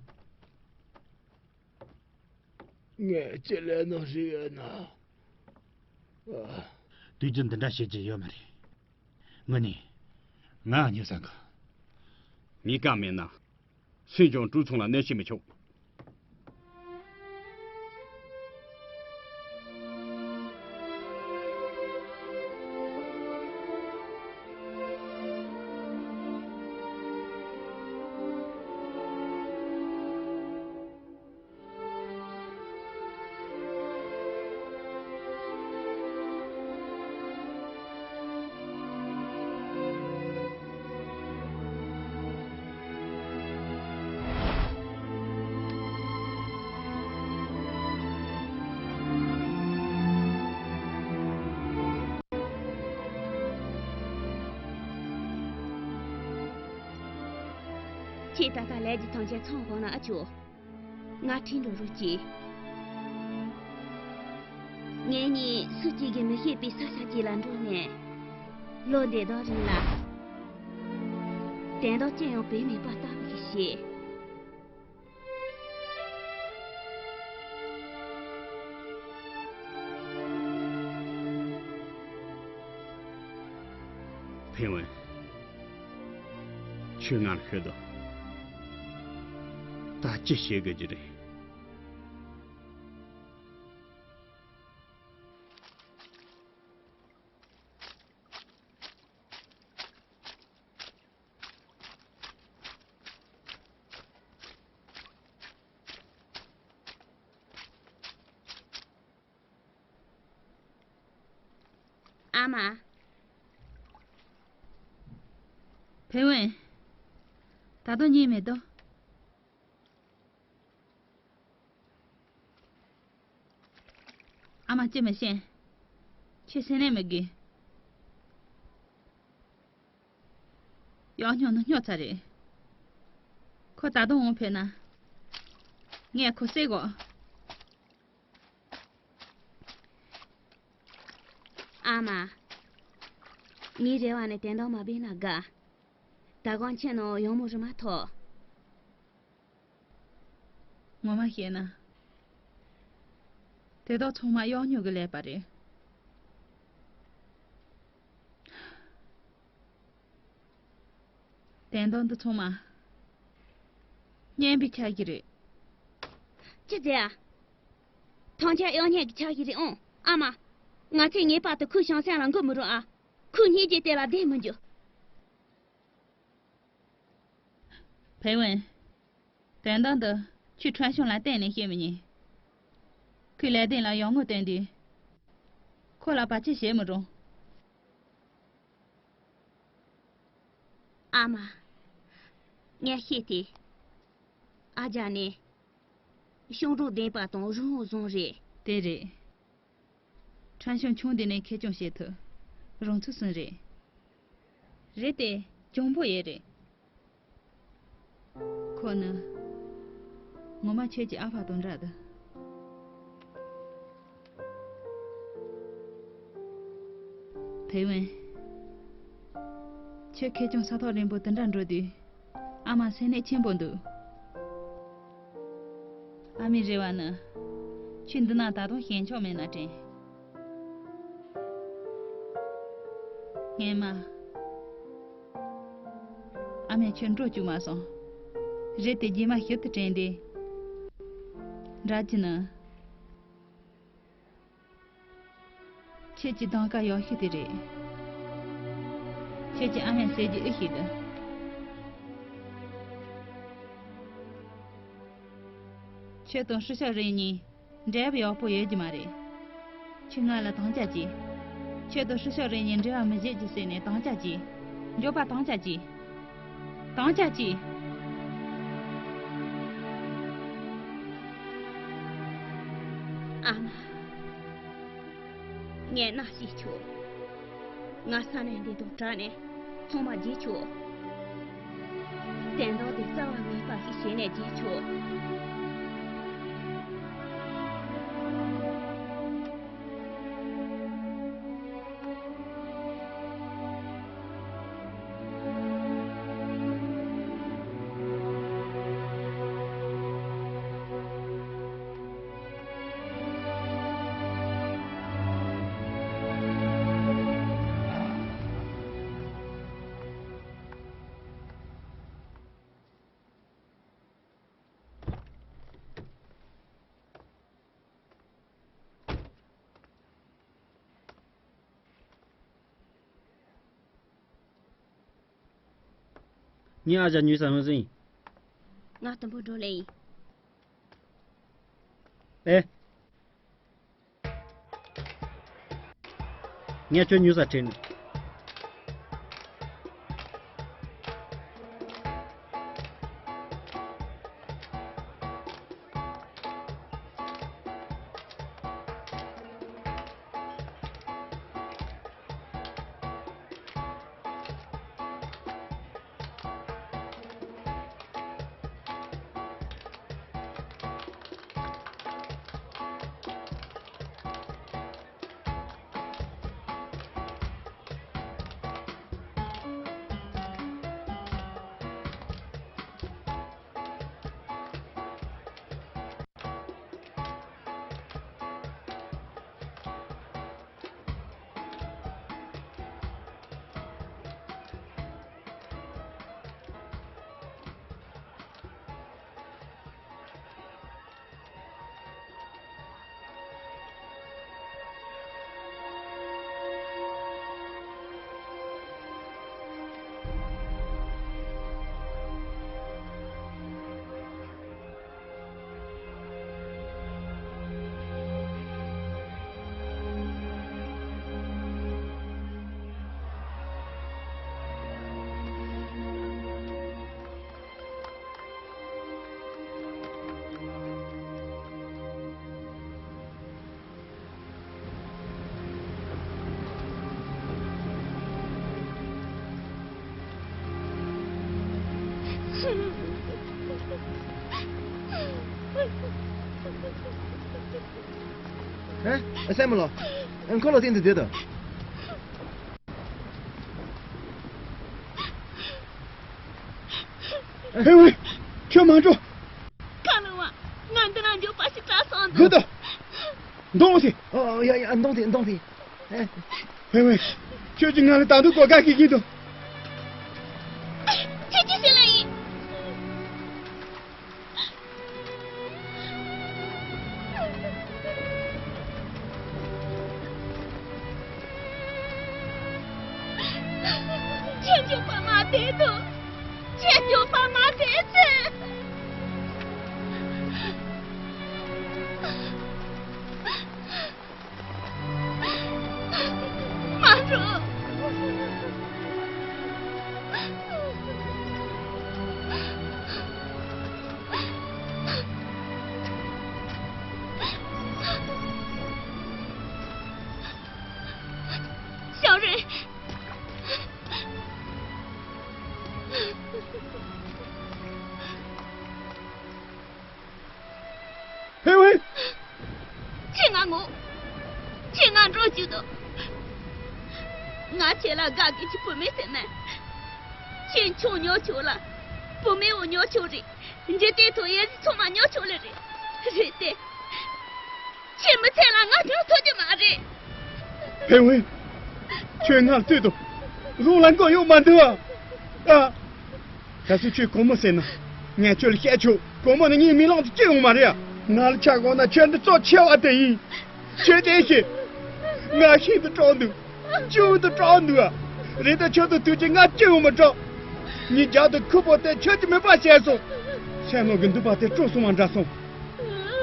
ངས་ཅི་ལས་ནོ་ཞིག་ཡོད་ན། ཨ། དུས་རྒྱུན་འདི་འདྲ་བྱེད་ཀྱི་ཡོད་མ་རེད། དངོས་གནས། ང་སྨྱོ་བསམ་གི། ངའི་བཀའ་མེད་ན། སུས་ཀྱང་ཀྲུའུ་ཚང་ལ་གནོད་བྱེད་མི་ཆོག་ཁྱེད་ད་ལྟ་ལས་ཀྱི་ཐང་ཆེན་ཚང་དགོངས་ན་ཨ་ཅོ། ང་ཁྲིད་འགྲོ་རོགས་གྱིས། ངེད་གཉིས་སུ་གཅིག་གིས་མི་ཤེས་པའི་ས་ཆ་གཅིག་ལ་འགྲོ་ནས། ལོ་འདི་དག་རིང་ལ། དོན་དག་ཅི་ཡང་བུད་མེད་པ་ལྟ་བུ་ཞིག་བྱེད། ཕན་ཝན། ཁྱོས་ང་ལ་ཤོད་དང་། ད་ཅི་བྱེད་དགོས་ཀྱི་རེད། ཨ་མ། ཕན་ཝན། ད་དུང་གཉིད་མི་འདུག་ཨ་མ་ཅི་མི་ཤེས། ཁྱོད་སེམས་ནད་མི་དགོས། ཡག་སྨྱོ་ནི་སྨྱོ་ཚར་རེད། ཁོ་ད་དུང་འོང་ཕེབས་ན། ངས་ཁོ་བསད་དགོས། ཨ་མ། ངའི་རེ་བ་ནི་དེ་འདྲ་མ་བྱས་ན་དགའ། ད་གང་ཁྱེད་ནང་ཡང་མོ་རུ་མ་ཐོག་ངོ་མ་བཤད་ན། དེ་དག་ཚང་མ་གཡག་སྨྱོ་གིས་ལས་པ་རེད། དོན་དག་འདི་ཚང་མ་སྨྱོན་པའི་ཆ་ཞིག་རེད། ཅི་ཟེར་ཨ། ཐང་ཆེན་གཡག་སྨྱོ་གི་ཆ་ཞིག་རེད་ཨང་། ཨ་མ། ང་ཚོས་ངེས་པར་དུ་ཁོའི་བྱང་སེམས་ལ་འགུལ་མི་རུང་ཨ། ཁོའི་སྙིང་རྗེ་དེ་ལ་བརྡུང་མི་འཇུག་ཕེ་ཝན། དོན་དག་འདི་ཁྱོས་ཁྲོན་ཤང་ལ་གཏན་ནས་བཤད་མི་ཉན། ཁོས་ལས་དོན་ལ་ཡག་ངོ་བསྟན་དུས། ཁོ་ལ་བར་ཆད་བྱེད་མི་རུང་། ཨ་མ། ངས་ཤེས་ཏེ། ཨ་ཅག་ནི། ཞང་ཀྲོའུ་བདེན་པ་དང་རང་དབང་བཟང་རེད། དེ་རེད། ཁྲོན་ཤང་ཆུང་དེ་ནས་ཁེ་གྱོང་བྱེད་ཐུབ། རང་ཚུགས་ཟིན་རེད། རེད་དེ། གྱོང་པོ་ཡོད་རེད། ཁོ་ནི་ངོ་མ་ཁྱོད་ཀྱི་ཨ་ཕ་དང་འདྲ་འདུག་ཐེ་ཝན། ཁྱོད་ཁེར་རྐྱང་ས་ཐག་རིང་པོ་དེ་འདྲ་འགྲོ་དུས། ཨ་མ་སེམས་ནད་ཆེན་པོ་འདུག་ཨ་མའི་རེ་བ་ནི། ཁྱོད་འདི་ན་ད་དུང་ཞེན་ཆོག་མེད་ན་དྲན། སྔན་མ། ཨ་མས་ཁྱོད་འགྲོ་བཅུག་མ་སོང་། རེད་དེ་རྗེས་མ་ཞིབ་ཏུ་དྲན་དེ། འདྲ་གྱི་ནི། ཁྱེད་ཀྱི་གདེང་ཁ་ཡག་ཤོས་དེ་རེད། ཁྱེད་ཀྱི་ཨ་མས་ཟེར་རྒྱུ་ཨེ་ཤེས་དོན། ཁྱེད་དང་ཧྲི་ཤ་རེ་གཉིས་འབྲེལ་བ་ཡག་པོ་ཡོད་རྒྱུ་མ་རེད། ཁྱེད་ང་ལ་དམ་བཅའ་གྱིས། ཁྱེད་དང་ཧྲི་ཤ་རེ་གཉིས་འབྲེལ་བ་མི་བྱེད་རྒྱུ་ཟེར་ནས་དམ་བཅའ་གྱིས། མགྱོགས་པ་དམ་བཅའ་གྱིས། དམ་བཅའ་གྱིས། ཨ་མ། ངས་མནའ་ཞིག་ཆོག་ང་ས་གནས་འདི་དང་བྲལ་ནས་ཚང་མ་བརྗེད་ཆོག་དོན་དག་འདི་རྩ་བ་མེད་པ་ཞིག་བྱས་ནས་བརྗེད་ཆོག་ངའི་ཨ་ཅག་ཉོས་ས་ཧོན་སུན་ཡིན། ང་དུམ་བུ་འགྲོ་ལེ་ཡིན། ཨེ། ངས་ཁྱོད་ཉོས་ས་ཁྲིད་ནས། ཨེ། ཨེ། སེམས་ལོ། ཨེ། ཁོ་ལོ་སྟེང་དུ་བསྡད་དོ། ཧེ་ཝེ། ཁྱོད་མ་འགྲོ། ཁ་ལོ་བ། ང་འདི་ན་འགྱོད་པ་ཞིག་དྲག་སོང་འདུག་ཡོད་དོ། འདོང་ཟེ། ཨོ། ཡ་ཡ། འདོང་ཟེ། འདོང་ཟེ། ཧེ་ཝེ། ཁྱོད་ཀྱིས་ང་ལ་ད་དུང་གོ་སྐབས་ཤིག་བྱིན་དོ། ཁྱེད་ཀྱིས་ཟེར་ལེ་ཡིན། ཁྱེད་འགྱོད་པ་མ་བསྡད་དོ། ཁྱེད་འགྱོད་པ་མ་བསྡད་ཚེ། མ་འགྲོ། ཞའོ་རུན། ང་ངོ་། ཁྱེད་ང་འགྲོ་རྒྱུ་དོ། ང་ཁྱེད་ལ་དགའ་གི་ཁྱེད་བུད་མེད་ཟེར་ན། ཁྱེད་ཆུང་ཉོ་ཆོག་ལ། བུད་མེད་འོ་ཉོ་ཆོག་རེད། འཇིག་རྟེན་ཐོག་ཡ་ཚང་མ་ཉོ་ཆོག་ལེ་རེད། རེད་དེ། ཁྱེད་མི་ཚེ་ལ་ང་འགྲོ་ཐུབ་རྒྱུ་མ་རེད། ཕན་ཝེ། ཁྱོད་ང་ལ་ལྟོས་དང་། རང་ལ་མགོ་གཡོག་མ་འདུག་ཨ། ཨ། ད་སུ་ཁྱོད་གོང་མོ་ཟེར་ན། ངས་ཁྱོད་ལ་བཤད་ཆོག་གོང་མོ་ནི་ངའི་མིག་ལམ་དུ་སྐྱེ་ཡོང་མ་རེད་ཨ། ང་ལ་ཆགས་དགོས་ན་ཁྱོད་འདི་གཙོ་ཆེ་བ་དེ་ཡིན། ཁྱོད་དེ་ཤེས། ང་ཤིན་ཏུ་སྐྲག་འདུག་ཅུང་དུ་སྐྲག་འདུག་ཨ། རེད་ད་ཁྱོད་དང་དུས་ཀྱི་ང་སྐྱེ་ཡོང་མ་སྐྲག་ངའི་རྒྱབ་ཏུ་ཁུ་པོ་དེ་ཁྱོད་ཀྱི་མིད་པ་བྱས་སོང་། སེམས་ནང་གི་འདུན་པ་དེ་སྐྲོད་སོང་བ་འདྲ་སོང་།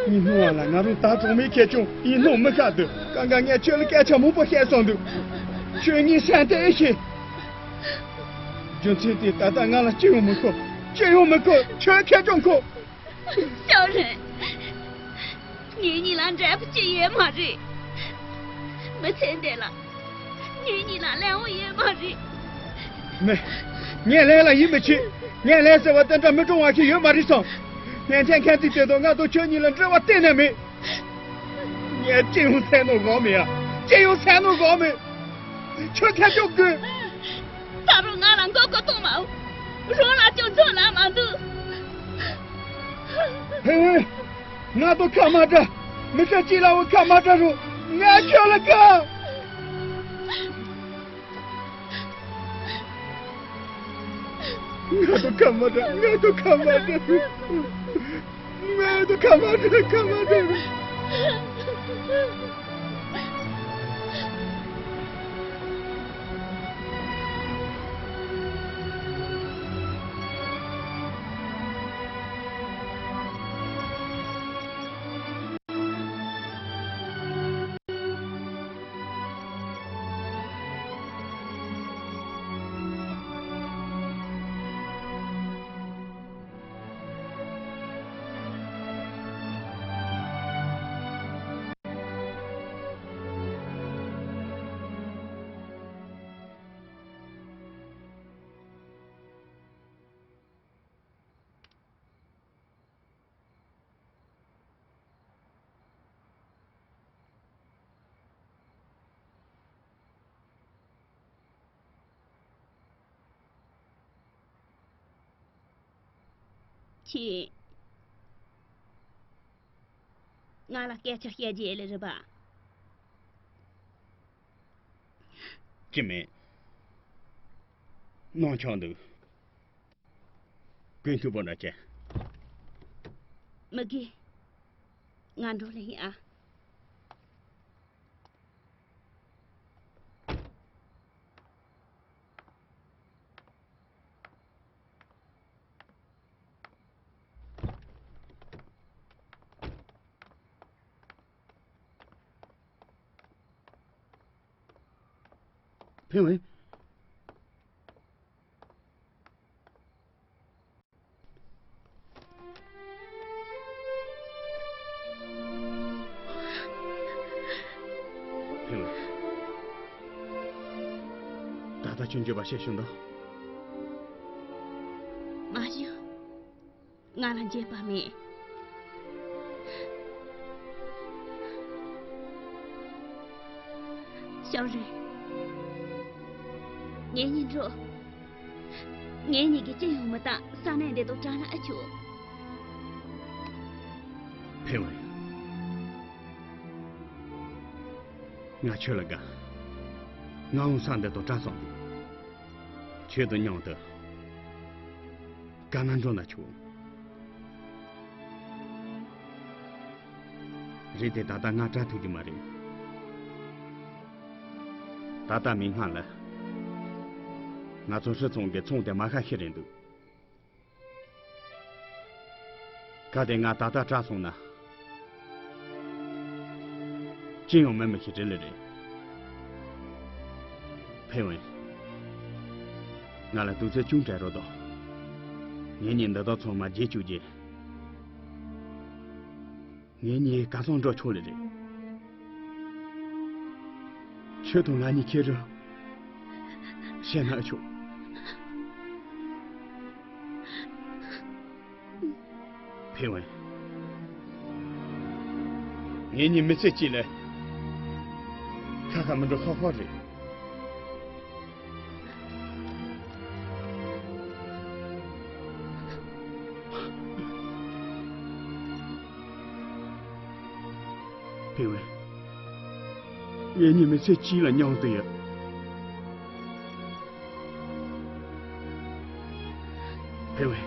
ངའི་སྣང་བ་ལ་ང་རང་ད་གྲོགས་མེད་ཁྱེད་ཀྱང་ཡིན་སྣང་མི་ཁ་འདུག་གང་ག་ངས་ཁྱོད་ལ་སྐད་ཆ་མང་པོ་བཤད་སོང་འདུག་ཁྱོད་ངའི་སེམས་དེ་ཨེ་ཤེས། རྒྱུ་མཚན་དེ་ད་ལྟ་ང་ལ་སྐྱེ་ཡོང་མི་དགོས། སྐྱེ་ཡོང་མི་དགོས། ཁྱོད་ཁྱེད་ཀྱང་དགོས། ཞའོ་རེན། ངེད་གཉིས་ལ་འབྲས་བུ་ཅི་ཡོད་མ་རེད། མི་ཚེ་འདི་ལ། ངེད་གཉིས་ལ་ལས་འོང་ཡོད་མ་རེད། མེད། ངས་ལས་ལ་ཡིད་མི་ཆེས། ངས་ལས་ཟེར་བ་དེ་འདྲ་མི་གྲུང་བ་ཞིག་ཡོད་མ་རེད་བསམ། ངས་ཁྱེད་མཁན་ཚིག་དེ་དང་ང་དང་ཁྱོད་གཉིས་ལ་འབྲེལ་བ་གཏན་ནས་མེད། ངས་ཅི་ཡང་ཟེར་ནོ་གོ་མེད་ཡ། ཅི་ཡང་ཟེར་ནོ་གོ་མེད། ཁྱོད་ཁ་ཅོག་དགོས། ད་རུང་ང་ལ་མགོ་སྐོར་གཏོང་མ་འོང་། རང་ལ་ཅང་འཇོན་ལ་མ་འདུག་ཧེ། ང་དང་ཁ་མ་བྲལ། མི་ཚེ་གཅིག་ལ་འོ་ཁ་མ་བྲལ་རུང་ང་ཁྱོད་ལ་དགའ། ང་དང་ཁ་མ་བྲལ། ང་དང་ཁ་མ་བྲལ། ང་དང་ཁ་མ་བྲལ། ཁ་མ་བྲལ། ཁྱེད། ང་ལ་སྐད་ཆ་བཤད་རྒྱུ་ལས་རེད་པ། ཅི་མེད། སྣང་ཆགས་འདུག་གོས་མཐུག་པོ་འདྲ་བྱས། མི་དགོས། ང་འགྲོ་ལེ་ཡིན་ཨ། ཕེ་ཝེ། ཕེ་ཝེ། ད་ལྟ་ཁྱོད་འགྱོད་པ་བྱེད་བྱུང་དང་། མ་བྱུང་། ང་ལ་འགྱོད་པ་མེད། ཞའོ་རེ། ངེད་གཉིས་འགྲོ། ངེད་གཉིས་ཀྱིས་ཅི་ཡང་མི་བཏང་། ས་གནས་འདི་དང་བྲལ་ན་ཨེ་ཆོག་ཕེ་ཝེ། ང་ཁྱོད་ལ་དགའ། ང་འོང་ས་འདི་དང་བྲལ་སོང་། ཁྱོད་དང་མཉམ་དུ་ག་ན་འགྲོ་ན་ཆོག་རེད་དེ་ད་ལྟ་ང་བྲལ་ཐུབ་ཀྱི་མ་རེད། ད་ལྟ་མི་སྔ་ལ། ང་ཚོ་ཧྲི་ཚང་གི་ཚོང་དེ་མ་ཁ་ཤི་རེད་འདུག་གལ་ཏེ་ང་ད་ལྟ་བྲལ་སོང་ན། ཅི་ཡང་མེད་མི་ཤེས་རེད་ལེ་རེད། ཕེ་ཝེ། ང་ལ་དུས་ཚོད་ཅུང་སྤྲད་རོགས་དང་། ངེད་གཉིས་འདི་དག་ཚང་མ་བརྗེད་བཅུག་རྗེས། ངེད་གཉིས་ག་སོང་འགྲོ་ཆོག་ལེ་རེད། ཁྱོད་དང་ང་གཉིས་ཁྱེད་རང་བཤད་ན་ཆོག་ཕེ་ཝེ། ངེད་གཉིས་མི་ཚེ་གཅིག་ལ་ཁ་ཁ་མི་འགྲོ་ཧོ་ཧོ་རེད། ཕིང་ཝེ། ངེད་གཉིས་མི་ཚེ་གཅིག་ལ་མཉམ་དུ་ཡོད། ཕིང་ཝེ།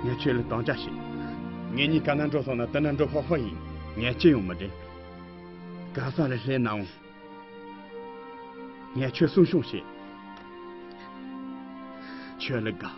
ངས་ཁྱོད་ལ་དམ་བཅའ་བྱས། ངེད་གཉིས་ག་ན་འགྲོ་སོང་ན་དེ་ན་འགྲོ་ཧོ་ཧོ་ཡིན། ངས་ཅི་ཡང་མི་དྲན། ག་ས་ལ་སླེབས་ནའང་། ངས་ཁྱོད་སྲུང་སྐྱོང་བྱེད། ཁྱོད་ལ་དགའ།